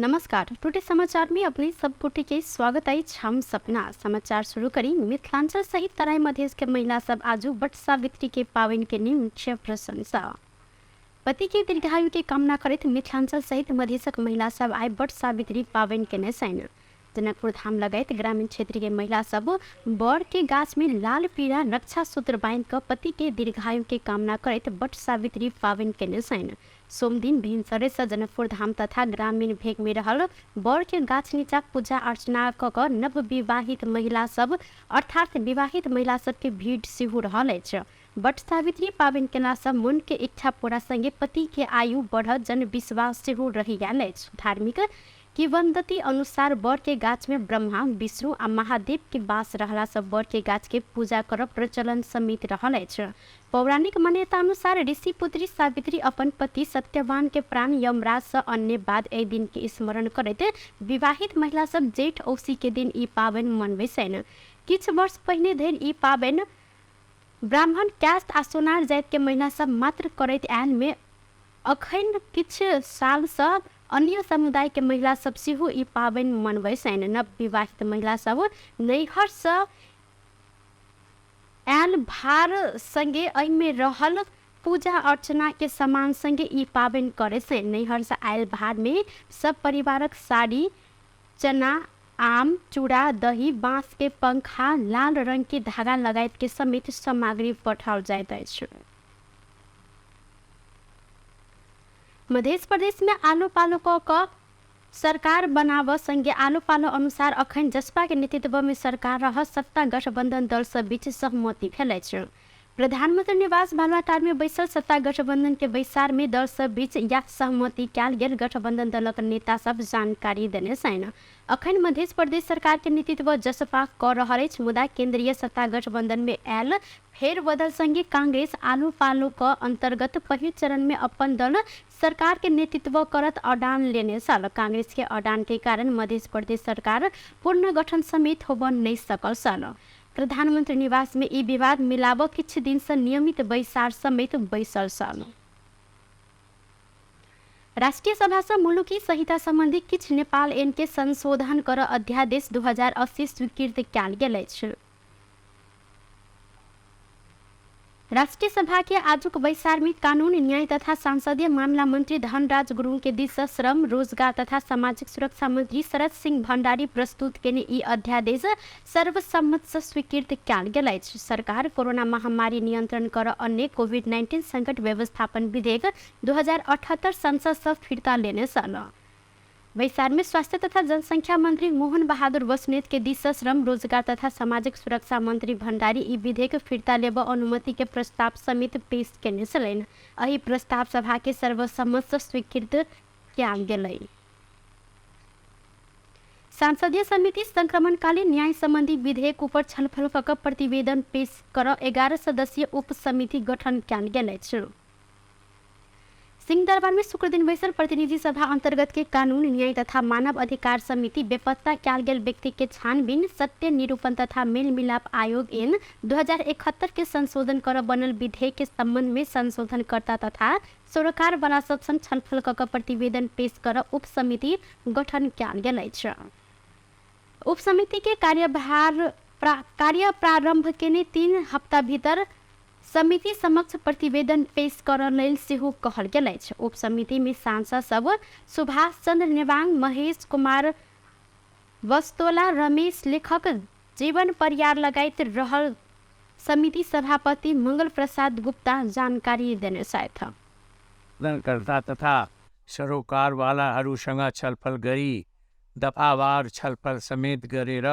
नमस्कार, टुटे समाचार में अपने सब गोटे के स्वागत अछि। हम सपना समाचार शुरू करी। मिथिलांचल सहित तराई मधेश के महिला सब आजू वट सावित्री के पावन के मुख्य प्रशंसा। पति के दीर्घायु के कामना करैत मिथिलांचल सहित मधेशक महिला सब आइ वट सावित्री पावन केने छनि। जनकपुर धाम लगायत ग्रामीण क्षेत्र के महिला सब बर के गाछ में लाल पीरा रक्षा सूत्र बांधि कऽ पति के दीर्घायु के कामना करैत वट सावित्री पावन केने छनि। सोमदिन भिनसरे से जनकपुर धाम तथा ग्रामीण भेग में रहल बर के गाछ नीचा पूजा अर्चना कऽ कऽ नव विवाहित महिला सब अर्थात विवाहित महिला सब के भीड़ सेहो रहल अछि। वट सावित्री पावन केला से मन के इच्छा पूरा संगे पति के आयु बढ़त जन विश्वास सेहो रहि गेल अछि। धार्मिक किंवदंती अनुसार बर के गाछ में ब्रह्मा, विष्णु आ महादेव के वास रहला से बर के गाछ के पूजा करब प्रचलन समेत रहल अछि। पौराणिक मान्यता अनुसार ऋषि पुत्री सावित्री अपन पति सत्यवान के प्राण यमराज से अन्य बाद एहि दिन के स्मरण करैत विवाहित महिला सब जेठ औसी के दिन ई पाबनि मनबै छनि। किछु वर्ष पहिने धरि ई पाबनि ब्राह्मण कास्ट आ सोनार जाति के महिला सब मात्र करैत आयल में अखन किछु सालसँ अन्य समुदायके महिला सब सेहो ई पाबनि मनबै छनि। नव विवाहित महिला सब नैहरसँ आयल भार संगे एहिमे रहल पूजा अर्चनाके सामान संगे ई पाबनि करै छनि। नैहरसँ आयल भारमे सब परिवारक साड़ी, चना, आम, चूड़ा, दही, बाँस के पंखा, लाल रंग के धागा लगायत के समेत सामग्री पठाओल जाइत अछि। मध्य प्रदेश में आलो पालो कऽ कऽ सरकार बनाबऽ संगे आलो पालो अनुसार अखन जसपा के नेतृत्व में सरकार रह सत्ता गठबंधन दल सब बीच सहमति भेल अछि। प्रधानमंत्री निवास बालुवाटार में बैसल सत्ता गठबंधन के बैसार में दल सब बीच यह सहमति कयल गेल गठबंधन दलक नेता सब जानकारी देने छनि। अखन मध्य प्रदेश सरकार के नेतृत्व जसपा कऽ रहल अछि, मुदा केंद्रीय सत्ता गठबंधन में आयल फेरबदल संगे कांग्रेस आलू पालू क अंतर्गत पहिल चरण में अपन दल सरकार के नेतृत्व करत अडान लेने छल। कांग्रेस के अडान के कारण मध्य प्रदेश सरकार पूर्ण गठन समेत होब नहीं सकल छल। प्रधानमंत्री निवास में ई विवाद मिलाब किछु दिन से नियमित बैसार समेत बैसल छल। राष्ट्रिय सभा से मुलुकी संहिता संबंधी किछु नेपाल एन के संशोधन कर अध्यादेश 2080 स्वीकृत कयल गेल अछि। राष्ट्रिय सभा के आजुक बैसार में कानून न्याय तथा संसदीय मामला मंत्री धनराज गुरुङ के दिस से श्रम रोजगार तथा सामाजिक सुरक्षा मंत्री शरद सिंह भण्डारी प्रस्तुत केने ई अध्यादेश सर्वसम्मत से स्वीकृत कयल गेल अछि। सरकार कोरोना महामारी नियंत्रण कर अन्य कोविड-19 संकट व्यवस्थापन विधेयक 2078 संसद से फिर्ता लेने छल। बैसार में स्वास्थ्य तथा जनसंख्या मंत्री मोहन बहादुर बस्नेत के दिस से श्रम रोजगार तथा सामाजिक सुरक्षा मंत्री भण्डारी ई विधेयक फिर्ता लेब अनुमति के प्रस्ताव समेत पेश केने छलनि। एहि प्रस्ताव सभा के सर्वसम्मत से स्वीकृत कयल गेलै। संसदीय समिति संक्रमणकालीन न्याय संबंधी विधेयक ऊपर छलफल कऽ कऽ प्रतिवेदन पेश कर 11 सदस्यीय उप समिति गठन कयल गेल अछि। सिंहदरबार में शुक्रदिन बैसल प्रतिनिधि सभा अंतर्गत के कानून न्याय तथा मानव अधिकार समिति बेपत्ता कयल गेल व्यक्ति के छानबीन सत्य निरूपण तथा मेल मिलाप आयोग एन 2071 के संशोधन कर बनल विधेयक के संबंध में संशोधनकर्ता तथा सरोकार वाला सब संग छलफल कऽ कऽ प्रतिवेदन पेश कर उप समिति गठन कयल गेल अछि। उप समिति के कार्यभार कार्य प्रारंभ केने 3 हप्ता भीतर समिति समक्ष प्रतिवेदन पेश करऽ लेल सेहो कहल गेल अछि। उप समिति में सांसद सब सुभाष चंद्र नेवांग, महेश कुमार वस्तोला, रमेश लेखक, जीवन परियार लगायत रहल समिति सभापति मंगल प्रसाद गुप्ता जानकारी देने छथि। कर्ता तथा सरोकारवालाहरूसँग छलफल गरी दफावार छलफल समेत गरेर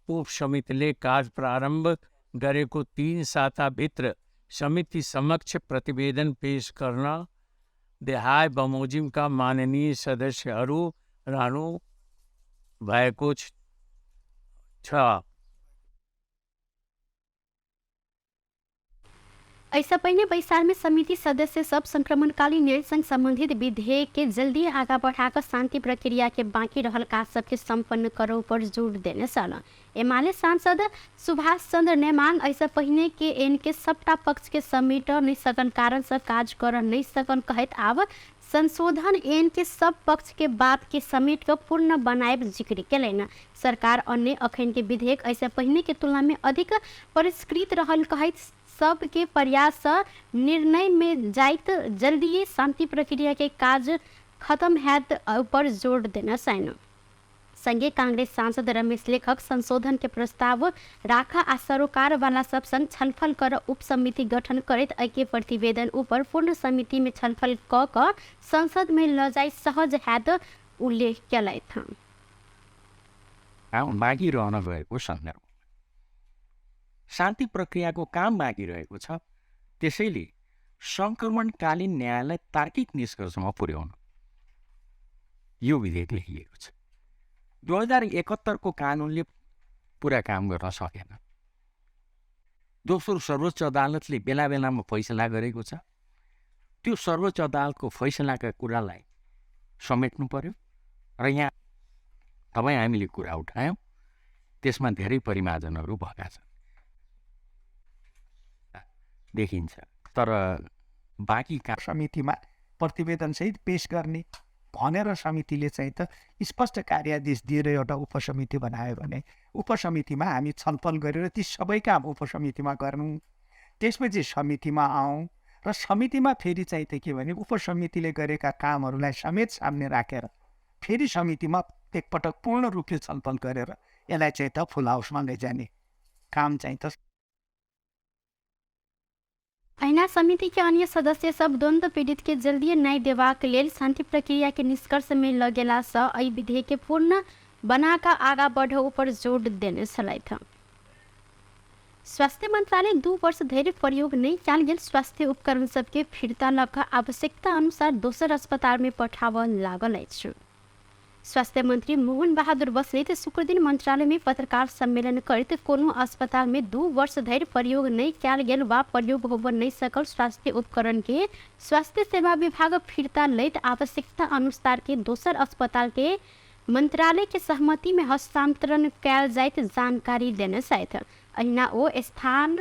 उप समितिले कार्य प्रारम्भ गरेको 3 साताभित्र समिति समक्ष प्रतिवेदन पेश गर्न देहाय बमोजिमका माननीय सदस्यहरू रहनु भएको छ। ऐसा पहिने बैसार में समिति सदस्य सब संक्रमणकालीन न्याय संग संबंधित विधेयक के जल्दी आगा बढ़ाकर शांति प्रक्रिया के बाकी रहल काज सबके संपन्न करौ पर जोर देने छल। एमाले सांसद सुभाष चंद्र नेमांग ऐसा पहिने के एन के सबटा पक्ष के समेट नहीं सकन कारण से काज कर नहीं सकन कहैत आब संशोधन ऐन के सब पक्ष के बात के समेट कऽ पूर्ण बनायब जिक्र केलनि। सरकार अन्य अखन के विधेयक एहिसँ पहिने के तुलना में अधिक परिष्कृत रहल कहैत सबके प्रयास सँ निर्णय में जाइत जल्दिए शांति प्रक्रिया के काज खत्म हैत ऊपर जोर देने छनि। संगे कांग्रेस सांसद रमेश लेखक संशोधन के प्रस्ताव राखा आ सरोकार वाला सब संग छलफल कर उप समिति गठन करैत एहि प्रतिवेदन ऊपर पूर्ण समिति में छलफल क कऽ संसद में ल जाय सहज हैत उल्लेख केलथि। बाँकी रहन गएको सन्दर्भ शान्ति प्रक्रियाको काम बाँकी रहेको छ। त्यसैले सङ्क्रमणकालीन न्यायालय तार्किक निष्कर्षमा पुर्याउन यो विधेयक लेखिएको छ। 2071को कानुनले पुरा काम गर्न सकेन। दोस्रो सर्वोच्च अदालतले बेला बेलामा फैसला गरेको छ। त्यो सर्वोच्च अदालतको फैसलाका कुरालाई समेट्नु पर्यो र यहाँ तपाईँ हामीले कुरा उठायौँ, त्यसमा धेरै परिमार्जनहरू भएका छन् देखिन्छ। तर बाँकी काम समितिमा प्रतिवेदनसहित पेश गर्ने भनेर समितिले चाहिँ त स्पष्ट कार्यादेश दिएर एउटा उपसमिति बनायो भने उपसमितिमा हामी छलफल गरेर ती सबै काम उपसमितिमा गरौँ, त्यसपछि समितिमा आउँ र समितिमा फेरि चाहिँ त के भने उपसमितिले गरेका कामहरूलाई समेत सामने राखेर फेरि समितिमा एकपटक पूर्ण रूपले छलफल गरेर यसलाई चाहिँ त फुल हाउसमा लैजाने काम चाहिँ त। अहिना समिति के अन्य सदस्य सब द्वंद्व पीड़ित के जल्दी न्याय देबाक लेल शांति प्रक्रिया के निष्कर्ष में लगेला सँ एहि विधेयक के पूर्ण बना कऽ आगा बढ़ ऊपर जोर देने छलथि। स्वास्थ्य मंत्रालय 2 वर्ष धरि प्रयोग नहि कयल गेल स्वास्थ्य उपकरण सबके फिर्ता लऽ कऽ आवश्यकता अनुसार दोसर अस्पताल में पठाबऽ लागल अछि। स्वास्थ्य मंत्री मोहन बहादुर बस्नेत शुक्रदिन मंत्रालय में पत्रकार सम्मेलन करैत कोनो अस्पताल में 2 वर्ष धरि प्रयोग नहि कयल गेल वा प्रयोग होबऽ नहि सकल स्वास्थ्य उपकरण के स्वास्थ्य सेवा विभाग फिर्ता लैत आवश्यकता अनुसार के दोसर अस्पताल के मंत्रालय के सहमति में हस्तांतरण कयल जाइत जानकारी देने छथि। अहिना ओ स्थान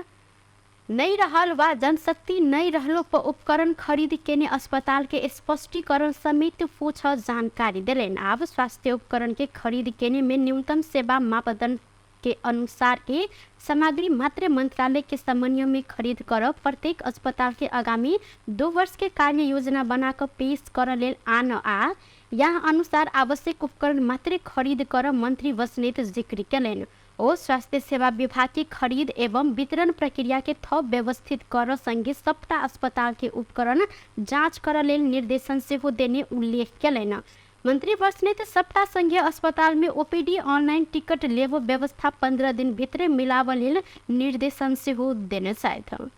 नहि रहल वा जनशक्ति नहि रहलो पर उपकरण खरीद केने अस्पताल के स्पष्टीकरण समेत पूछ जानकारी देलनि। आब स्वास्थ्य उपकरण के खरीद केने में न्यूनतम सेवा मापदंड के अनुसार के सामग्री मात्र मंत्रालय के समन्वय में खरीद कर प्रत्येक अस्पताल के आगामी 2 वर्ष के कार्य योजना बना कऽ पेश कर लेल आन आ यहाँ अनुसार आवश्यक उपकरण मात्र खरीद कर मंत्री बस्नेत जिक्र केलनि। ओ स्वास्थ्य सेवा विभाग के खरीद एवं वितरण प्रक्रिया के थप व्यवस्थित कर संगे सबटा अस्पताल के उपकरण जाँच कर लेल निर्देशन सेहो देने उल्लेख केलनि। मंत्री बस्नेत सबटा संघीय अस्पताल में ओपीडी ऑनलाइन टिकट लेब व्यवस्था 15 दिन भित्र मिलाब लेल निर्देशन सेहो देने छथि।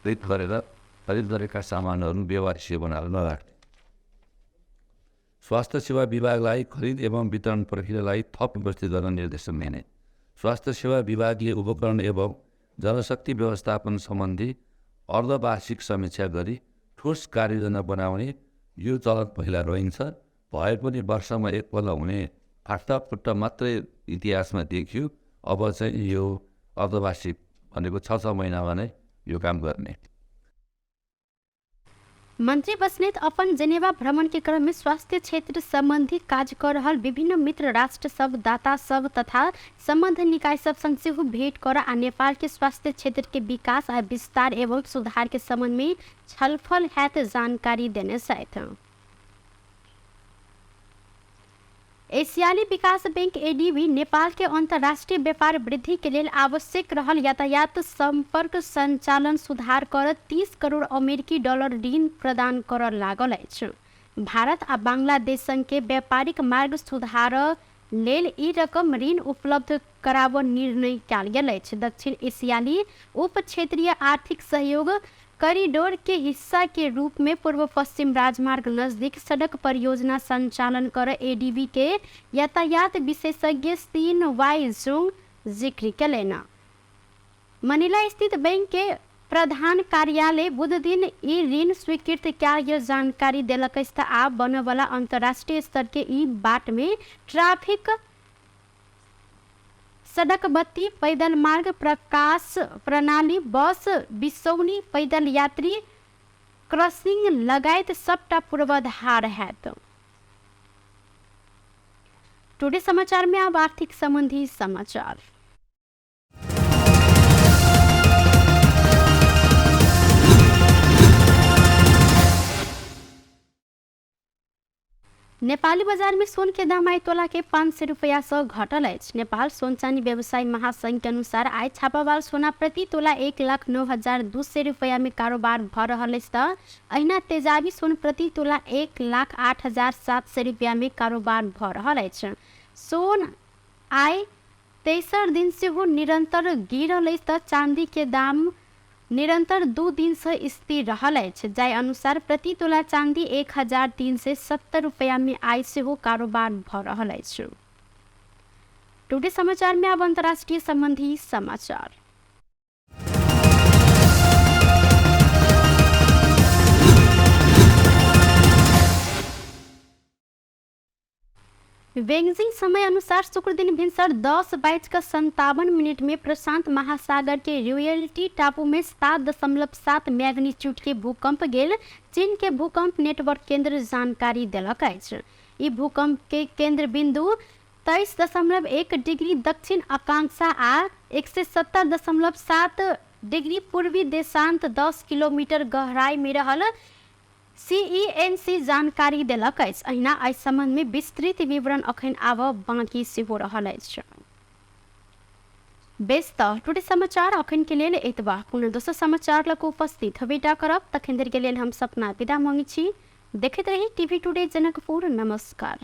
खरिद गरेका सामानहरू बेवारिसे बनाएर नराख्ने, स्वास्थ्य सेवा विभागलाई खरिद एवं वितरण प्रक्रियालाई थप व्यवस्थित गर्न निर्देशन दिने, स्वास्थ्य सेवा विभागले उपकरण एवं जनशक्ति व्यवस्थापन सम्बन्धी अर्धवार्षिक समीक्षा गरी ठोस कार्ययोजना बनाउने यो चलन पहिला रहन्छ भए पनि वर्षमा एकपल्ट हुने फाटाफुट्टा मात्रै इतिहासमा देखियो। अब चाहिँ यो अर्धवार्षिक भनेको 6-6 महिनामा नै यो काम गर्ने। मंत्री बस्नेत अपन जेनेवा भ्रमण के क्रम में स्वास्थ्य क्षेत्र संबंधी काज कर रहल विभिन्न मित्र राष्ट्र सब, दाता सब तथा संबंध निकाय सब संग सेहो भेंट कर आ नेपाल के स्वास्थ्य क्षेत्र के विकास आ विस्तार एवं सुधार के संबंध में छलफल हैत जानकारी देने छथि। एशियाली विकास बैंक एडीबी नेपाल के अंतर्राष्ट्रीय व्यापार वृद्धि के लेल आवश्यक रहल यातायात संपर्क संचालन सुधार कर 30 करोड़ अमेरिकी डॉलर ऋण प्रदान कर लागल अछि। भारत आ बांग्लादेश संग के व्यापारिक मार्ग सुधार लेल ई रकम ऋण उपलब्ध कराबऽ निर्णय कयल गेल अछि। दक्षिण एशियाली उप क्षेत्रीय आर्थिक सहयोग कॉरिडोर के हिस्सा के रूप में पूर्व पश्चिम राजमार्ग नजदीक सड़क परियोजना संचालन कर एडीबी के यातायात विशेषज्ञ सीन वाई जुंग जिक्र केलनि। मनीला स्थित बैंक के प्रधान कार्यालय बुध दिन ई ऋण स्वीकृत कयल गेल जानकारी देलक अछि। आब बनयवला अंतर्राष्ट्रीय स्तर के ई बाट में ट्रैफिक, सड़क बत्ती, पैदल मार्ग, प्रकाश प्रणाली, बस बिसौनी, पैदल यात्री क्रसिंग लगायत सबटा पूर्वाधार हैत। टुडे समाचार में अब आर्थिक संबंधी समाचार। नेपाली बजार में सोन के दाम आइ तोला के 500 रुपया से घटल अछि। नेपाल सोन चानी व्यवसायी महासंघ के अनुसार आइ छापावाल सोना प्रति तोला 1,09,200 रुपया में कारोबार भ रहल अछि त अहिना तेजाबी सोन प्रति तोला 1,08,700 रुपया में कारोबार भ रहल अछि। सोन आइ तेसर दिन सेहो निरंतर गिरल अछि त चांदी के दाम निरंतर 2 दिन से स्थिर रहल अछि। जाहि अनुसार प्रति तोला चांदी 1,370 रुपया में आइ सेहो कारोबार भ रहल अछि। टुडे समाचार में अब अंतर्राष्ट्रीय संबंधी समाचार। बेइजिंग समय अनुसार शुक्र दिन भिनसर 10:57 में प्रशांत महासागर के रॉयल्टी टापू में 7.7 मैग्नीट्यूड के भूकंप गेल चीन के भूकंप नेटवर्क केंद्र जानकारी देलक अछि। ई भूकंप के केंद्र बिंदु 23.1 डिग्री दक्षिण अक्षांश आ 170.7 डिग्री पूर्वी देशांत 10 किलोमीटर गहराई में रहल CENC जानकारी देलक अछि। अहिना एहि संबंध में विस्तृत विवरण अखन आब बाँकी सेहो रहल अछि। बेस त टुडे समाचार अखन के लेल एतबा। पुनः दोसर समाचार लग उपस्थित होबेटा करब, तखन देर के लेल हम सपना विदा मांगै छी। देखैत रही टीवी टुडे जनकपुर। नमस्कार।